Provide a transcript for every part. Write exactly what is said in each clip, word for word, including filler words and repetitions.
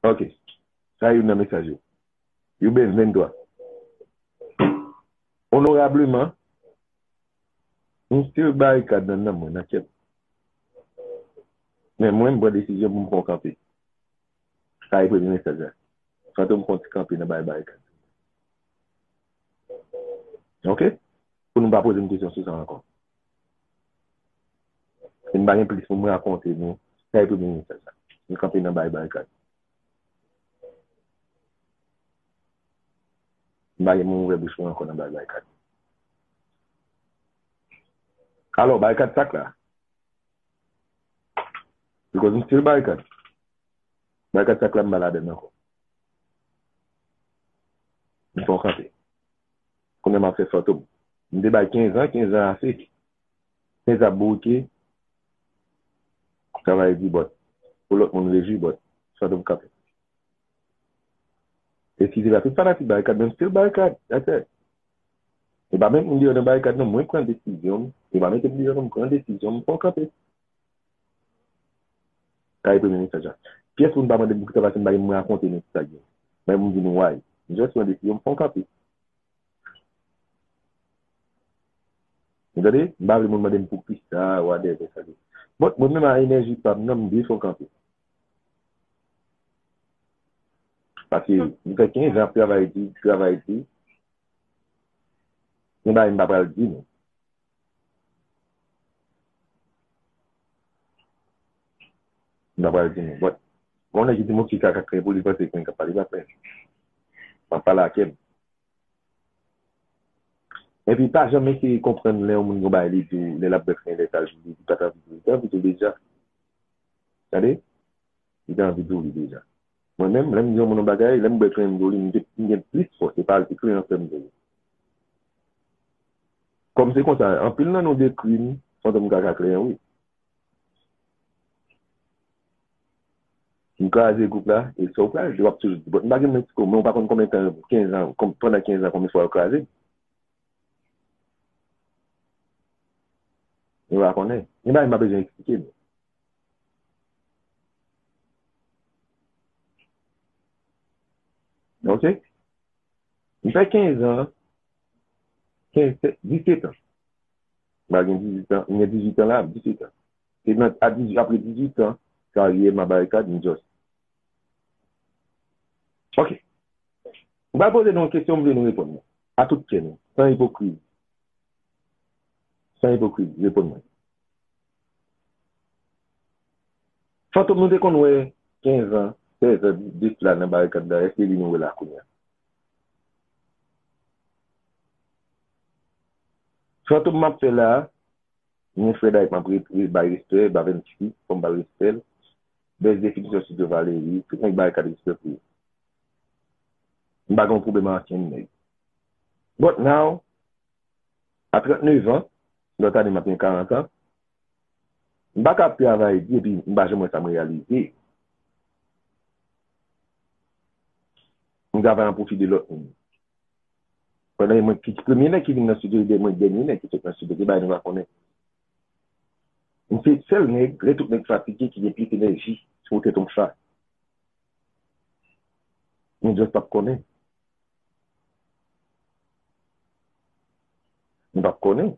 Ok. Sa youn nan mesaj yo. Yo ben venntwa. Onorableman, m still barikad nan nanm mwen, nan kè m. Men mwen, m pran desizyon pou m fè yon kanpe. Sa e premye mesaj la. Fantom fè yon ti kanpe nan bay barikad. Ok? Pou nou pa poze m kesyon sou sa ankò. E m pa gen plis pou m rakonte nou. Sa e premye mesaj la. M kanpe nan bay barikad. M pa gen moun ouvè bouch mwen ankò nan bay barikad. Alò, barikad sak la. Because m still barikad. Barikad sak la m pa ladann ankò. M fè yon kanpe. Kounye a m ap fè Fantom. M te bay kenz an, kenz an ase. Kenz an ap bourike. Travay di bòt. Pou lòt moun rejwi bòt. Fantom kanpe. Eskize la, tout fanatik barikad, men m still barikad, that's it. E pa menm moun deyò nan barikad non, mwen pran desizyon m. E pa mete m deyò non, m pran desizyon m, m fè yon kanpe. Sa e premye mesaj la. Pyès moun pa mande m pou kisa pase m pa gen moun rakonte nou kisa gen. Men m di nou why. M just pran desizyon m fè yon kanpe. Ou tande? M pa vle moun mande m pou kisa, whatever sa di. But mwen menm a enèji pa m nan, m dwe fè yon kanpe. Paske m fè kenz an ap travay di, travay di. Gen bagay m pa pral di nou. M pa pral di nou. But, gon nèg ki di m ki kaka kren pou li panse kren k ap pale pa kren. M ap pale ak kè m. Epi pa janm eseye konprann lè yon moun gon bagay li di w, lè l ap bèk men lè sa l di w, li pa t anvi di w, li te anvi di w deja. Tande? Li te anvi di w li deja. Mwen menm, lè m di yon moun yon bagay, lè m bèk men m di w li, m gen, m gen plis fòs, se pa l ki kle an fè m di w. Kòm se konsa, anpil nan nou dekri m, Fantom kaka kle an wi. M kraze gwoup la, e sa w kraze, w ap toujou di, bon, m pa gen mwen ti ko, men w pa konn konbyen tan, kenz an, kon- pandan kenz an, konbyen fwa yo kraze m. Yo pa konnen. Gen bagay m pa bezwen eksplike nou. Ok? M fè kenz an, kenz, disèt an. M pa gen dizwit an, m gen dizwit an la, disèt an. Se nan, a dizwit, apre dizwit an, karyè m a barikad, m just. Ok. M pral poze nou yon kesyon, m vle nou reponn mwen. A tout kè nou, san ipokrizi. San ipokrizi, reponn mwen. Fantom nou te konn wè kenz an, sèz an, de sila nan barikad la, èske li nou wè la kounye a? Fantom m ap fè la, mwen frè Dayik m ap re- re- bay respè, Bavensky, fò m ba l respè l. Bèz Definisyon Studio Valérie, tout nèg barikad respè pou yo. M pa gen yon pwoblèm ak ankenn nèg. But now, a trannnev an, lòt ane m ap gen karant an, m pa ka ap travay di epi m pa janm wè sa m reyalize. M travay an pwofi de lòt moun. Pandan e mwen ki premye nèg ki vin nan estidyo, e mwen dènye nèg ki sot nan estidyo, gen bagay nou pa konnen. M se sèl nèg, lè tout nèg fatige, ki gen plis enèji sou tèt yon chat. Nou just p ap konnen. Nou p ap konnen.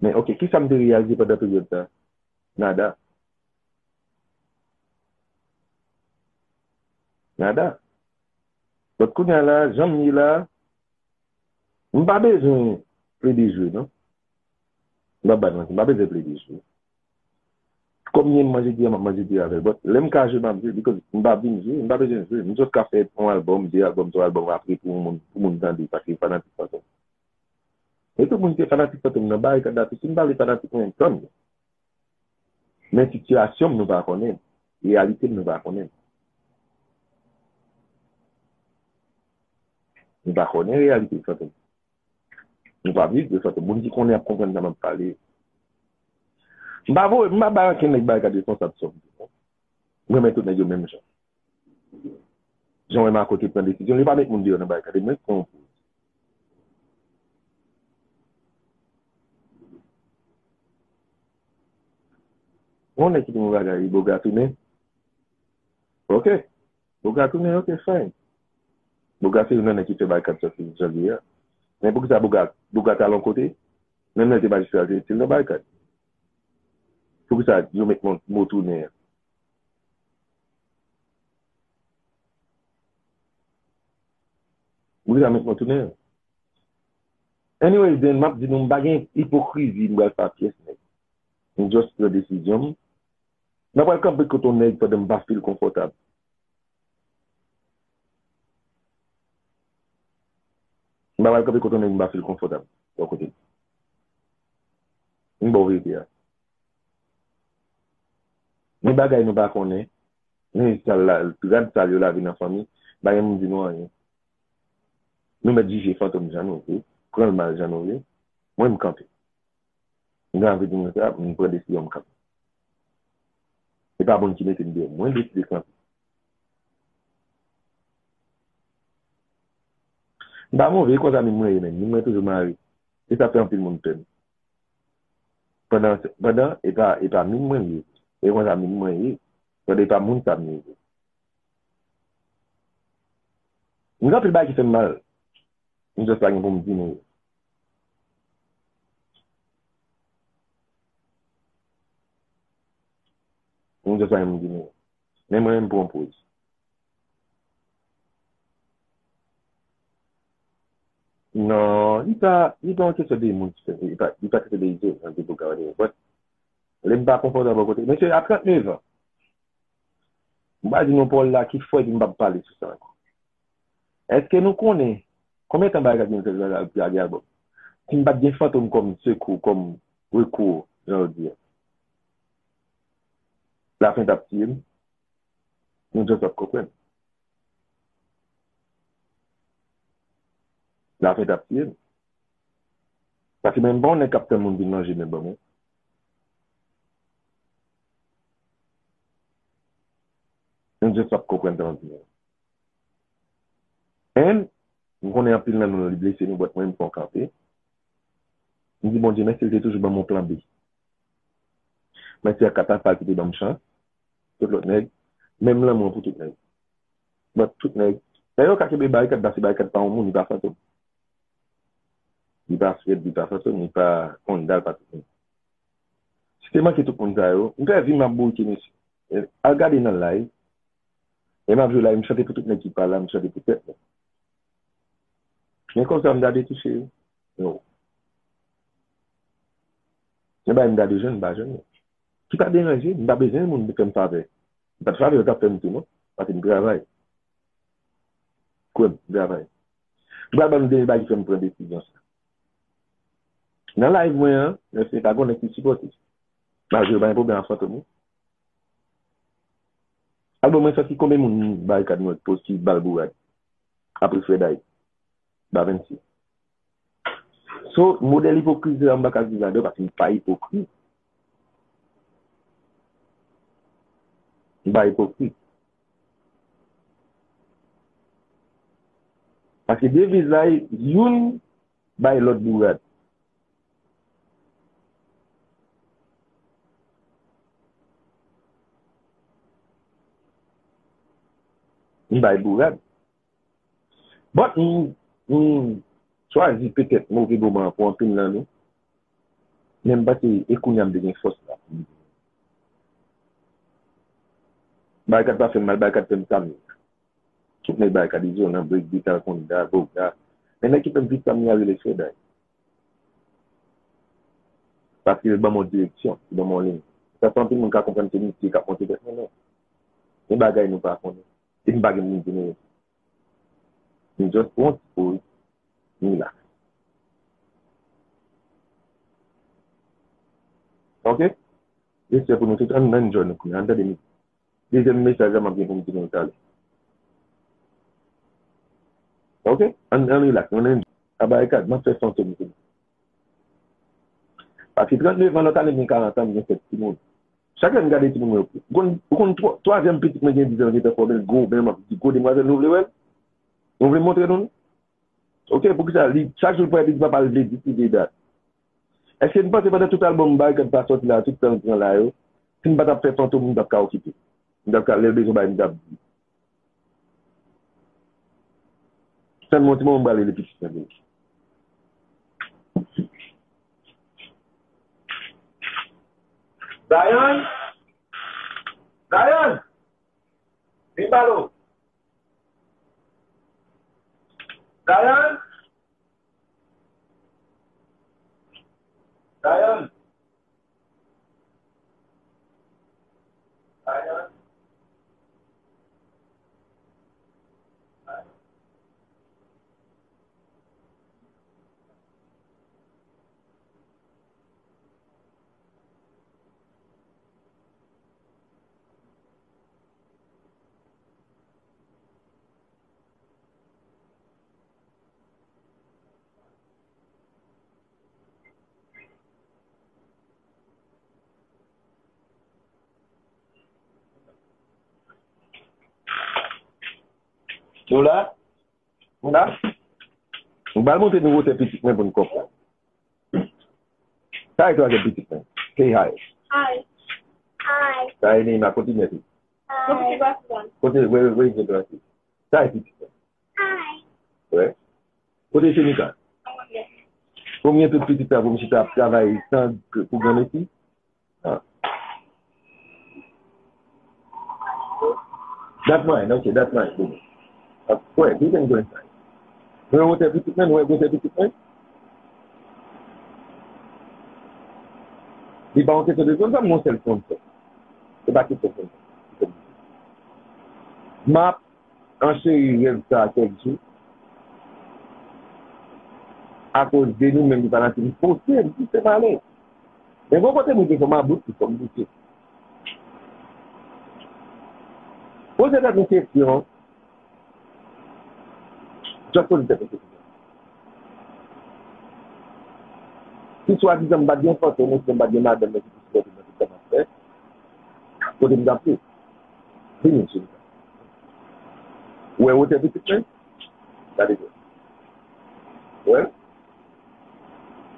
Men, ok, kisa m te reyalize pandan peryòd sa? Nada. Nada. Donk, kounye a la, jan m ye la, m pa bezwen plede jwe, non. M pa ba nou manti, m pa bezwen plede jwe. Kòm m manje di a, m ap manje di a avè l. But lè m ka jwe, m ap jwe, because m pa vin jwe, m pa bezwen jwe. M just ka fè yon album, de album, twa album apre pou moun, pou moun tande, paske fanatik Fantom. E tout moun ki te fanatik Fantom nan barikad la tou, si m pa vle fanatik mwen tann. Men sitiyasyon m nou pa konnen, reyalite m nou pa konnen. Nou pa konnen reyalite Fantom. Nou pa viv de Fantom. Moun ki konnen ap konprann sa m ap pale. M pa voye, m pa bay ankenn nèg barikad responsab sa m di non. M renmen tout nèg yo menm jan. Jan w wè Marco te pran desizyon, li pa met moun deyò nan barikad, e mwen k pran yon poz. Yon nèg ki te yon bagay, Boga tounen. Ok. Bouga tounen, ok, fine. Bouga se youn nan nèg ki fè Barikad sòti jan l ye a. Men poukisa Bouga, Bouga t al yon kote? Menm lè l te majistra, l te, te nan Barikad. Poukisa yo met mo, mo tounen an? Poukisa met mo tounen an? Anyways, then, m ap di nou, m pa gen ipokrizi, m pral fè a pyès nèg. M just pran desizyon m. M pa pral kanpe kote yon nèg pandan m pa feel konfòtab. M pa pral kanpe kote yon nèg m pa feel konfòtab bò kote l. M ba w verite a. Gen bagay nou pa konnen, men sal la, rad sal yo lave nan fanmi, pa gen moun di nou anyen. Nou mèt jije Fantom jan nou vle, pran l mal jan nou vle. Mwen, m kanpe. M gen anvi di nou sa, m pran desizyon m kanpe. Se pa moun ki mete m deyò, mwen deside kanpe. M pa move, e konsa min mwen ye menm, min mwen toujou mare. E sa fè anpil moun pè m. Pandan, pandan, e pa, e pa min mwen ye. E konsa min mwen ye. Pandan e pa moun sa m ye. M gen anpil bagay ki fè m mal. M just pa gen pou m di nou yo. M just pa gen pou m di nou yo. Men mwen, m pran poz. Non, li pa, li pa yon kesyon de moun ki fè, li pa, li pa kesyon de izolan, de Bouga, whatever. But, lè m pa konfòtab bò kote, mesye, a trannnev an, m pa di nou pawòl la ki fò epi m p ap pale sou sa ankò. Èske nou konnen konbyen tan Barikad vin fè lage albòm? Si m pa t gen Fantom kòm sekou, kòm rekou, jan yo di a, lafen t ap tiye m. Nou just ap konprann. Lafen t ap tiye m. Paske mwen m pa yon nèg k ap tann moun vin ranje men ban mwen. Nou just ap konprann sa m ap di nou. And, m konnen anpil nan nou li blese nou, but mwen m fè yon kanpe. M di Bondye mèsi, li te toujou ban m yon plan B. Mèsi ak Katafal ki te ban m chans. Tout lòt nèg, menm lanmou an pou tout nèg. But tout nèg, lè yo ka kenbe Barikad, paske Barikad pa yon moun, li pa Fantom. Li pa Fred, li pa Fantom, li pa Konda, li pa tout moun. Si te manke tout moun sa yo, m fè vi m ap bouke, mesye. E, al gade nan live. E m ap jwe live, m chante pou tout nèg ki pa la, m chante pou tèt mwen. Men konsa m ta dwe touche yo. Yo. Men bagay m ta dwe jwenn, m pa jwenn yo. Ki pa deranje, m pa bezwen moun fè m favè. M pa t favè yo t ap fè m tou non, paske m travay. Kwè m, m travay. M pral ban nou dènye bagay ki fè m pran desizyon sa. Nan live mwen an, mesye, pa gen nèg ki sipòte. Malgre yo pa gen pwoblèm ak Fantom wi. Albòm mwen sòti, konbyen moun Barikad nou post ki ba l bourad? Apre Fred Hype. Ba Venn Sis. So, modèl ipokrizi a, m pa ka viv ladan paske m pa ipokrit. M pa ipokrit. Paske deviz la, youn bay lòt bourad. M bay bourad. But m, m chwazi petèt move moman an pou anpil nan nou. Men m panse e kounye a m te gen fòs la. Barikad pa fè m mal, Barikad fè m sa m ye. Tout nèg Barikad, Izolan, Break Beat, Alkonda, Boga. Men nèg ki fè m vin sa m ye a rele Fred Hype. Paske yo ban m yon direksyon, yo ban m yon liy. Sa fè anpil moun ka konprann se misye k ap monte tèt mwen, non. Gen bagay nou pa konnen. E m pa gen moun pou nou. M just pran yon ti poz, m rilaks. Ok? Respè pou nou tout, ann, ann enjoy nou kounye a, ann tande mizik. Dezyèm mesaj la m ap gen pou m di nou talè. Ok? Ann, ann rilaks, ann enjoy. A Barikad, m ap fè Fantom kounye a. Paske trannnev an, lòt ane m gen karant an, m gen sèt timoun. Chak lè m gade timoun mwen yo, ou konn, ou konn twa-, twazyèm pitit mwen gen diz an, gentan fòme l gwo, men m ap di, gwo demwazèl, nou vle wè l? Nou vle m montre nou l? Ok, poukisa li, chak jou l pral di papa l vle di ki vle dat? Èske n panse pandan tout albòm Barikad pa sòti la, tout tan l pran la yo, si n pa t ap fè Fantom, nou t ap ka okipe? M t ap ka, lè l bezwen bagay, m t ap di. Tann m yon ti moman, m pral rele pitit mwen pou li. Zion! Zion! Vin pale w. Zion! Zion! Zion! Nou la? Nou la? M pral montre nou wotè pitit mwen pou n konprann. Sa e twazyèm pitit mwen. Say hi. Hi. Hi. Sa e Neima, kontinye tou. Hi. Kote, wè, wè, wè, wè, sa e pitit mwen. Hi. Wè. Kote Shenika? Pou m gen tout pitit sa, pou m chita ap travay san, pou granmesi? Ah. That's mine, okay, that's mine. Boom. Of course, you can go inside. Nou wè wotè pitit mwen, nou wè gwosè pitit mwen. Li pa yon kesyon de zòn, sa m yon sèl sponsor. Se pa kesyon de zòn. M ap ancheri rèv sa a kèk jou. Akoz de nou menm ki fanatik, m pouse, m pouse m ale. Men gon kote mwen te fè m about, fò m pouse. Poze tèt ou kesyon. Just poze tèt ou kesyon. Si swadizan m pa t gen fantom, oubyen m pa t gen madanm mwen ki pou sipòte m nan tout sa m ap fè, kote m t ap ye? Vini, cheri. Ou wè wotè pitit mwen? Gade byen. Ou wè?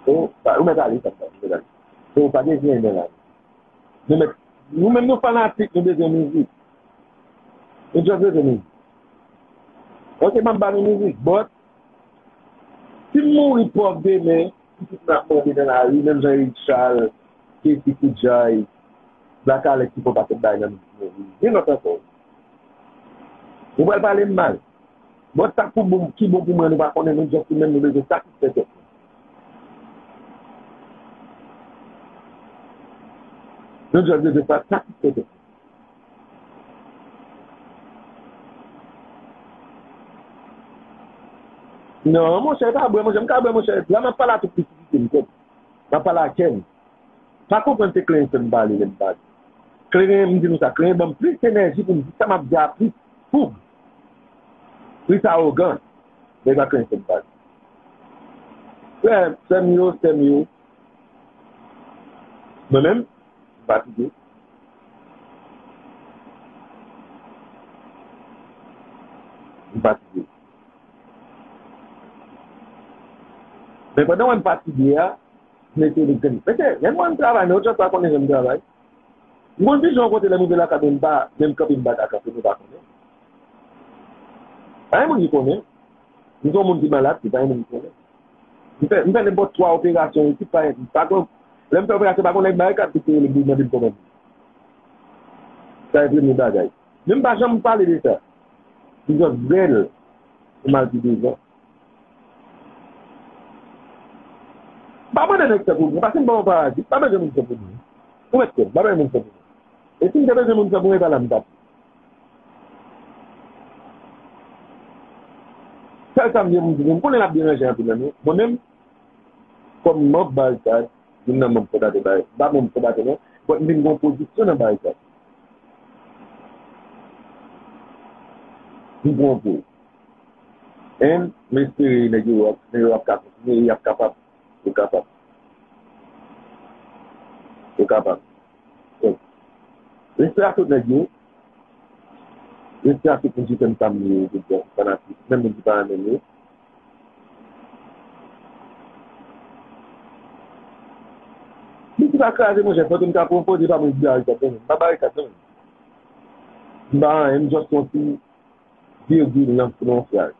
Ou, pa, ou mèt ale, sa, ou mèt ale. Ou pa gen vyen nan la. Nou mèt, nou menm nou fanatik, nou bezwen mizik. Nou just bezwen mizik. Ok, m ap ba nou mizik, but si m mouri pòv demen, pitit mwen ap mande nan lari, menm jan Eric Charles, Kessy Koudjay, Black Alex ki fè yon pakèt bagay nan mizik mwen. Gen lòt ankò. Ou pral pale m mal. Bon, sa k pou bon, ki bon pou mwen, nou pa konnen, nou just menm nou bezwen satisfè tèt nou. Nou just bezwen sa, satisfè tèt nou. Non, monchè, pa bwè, monchè, m ka bwè, monchè. La, m ap pale a tout pisisite m, kòb. M ap pale a kè m. Pa konprann se Kleren fè m pale lè m pale. Kleren, m di nou sa, Kleren ban m plis enèji pou m di sa m ap di a, plis foug, plis awogan. Men pa Kleren fè m pale. Frè, sè m yo, sè m yo. Mwen menm, m fatige. M fatige. Men pandan w wè m fatige a, m eseye vin fè m. Mesye, lè m wè m travay, men ou just pa konnen jan m travay. M konn di jan yon kote lè m rive lakay mwen, m pa menm kanpe m bat ak kanpe, nou pa konnen. Pa gen moun ki konnen. M se yon moun ki malad, men pa gen moun ki konnen. M fè, m fè nenpòt twa operasyon isit, pa, pa gen, lè m fè operasyon, pa gen nèg Barikad ki te rele m pou mande m kòman m ye. Sa e premye bagay. Men m pa janm pale de sa. M just bèl pou m al pi devan. Pa mande nèg tankou mwen, paske m pa yon parazit, pa bezwen moun tankou mwen. Ou mèt kwè m, pa bezwen moun tankou mwen. E si m te bezwen moun tankou mwen, e pa la m t ap ye. Sèl sa m gen pou m di nou, m konnen l ap deranje anpil nan nou. Mwen menm, kòm manm Barikad, youn nan manm fondatè Barikad, m pa manm fondatè non, but m vin gen yon pozisyon nan Barikad. M pran pou. And m espere nèg yo ap, nèg yo ap ka kontinye, y ap kapab, yo kapab. Yo kapab. Respè a tout nèg yo. Respè a tout moun ki fè m sa m ye yo, tout bon fanatik, menm moun ki pa renmen m yo. Li ki pa kraze, monchè, fò ke m ka pran poze pa mwen di Barikad non, men. M pa Barikad non, men. M pa anyen, m just yon ti virgil nan, nan yon fraz.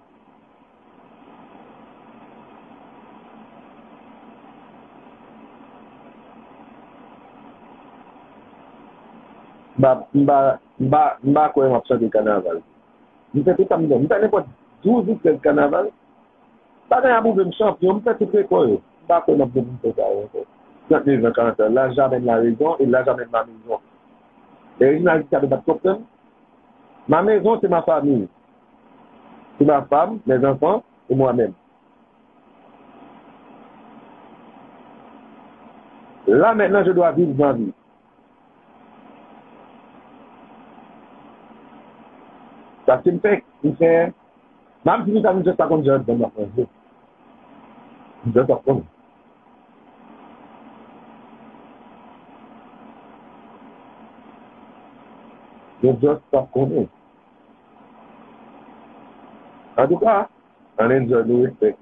M pa, m pa, m pa, m pa kwè m ap chante kanaval. M fè tout sa m vle. M fè nenpòt douz ou trèz kanaval. Pa gen a pwouve m chanpyon, m fè tout rekò yo. M pa kwè m ap gen pou m fè sa yo ankò. Trant nèf an, karant an, l'âge amène la raison et l'âge amène la maison. E Reginald Guichard pa t konprann. Ma maison, c'est ma famille. C'est ma femme, mes enfants et moi-même. Là, maintenant, je dois vivre ma vie. Paske m fè, m fè, m ap di nou sa, m just pa konn jan m ap manje. M just pa konn. M just pa konnen. Antouka, ann enjoy, nou respect.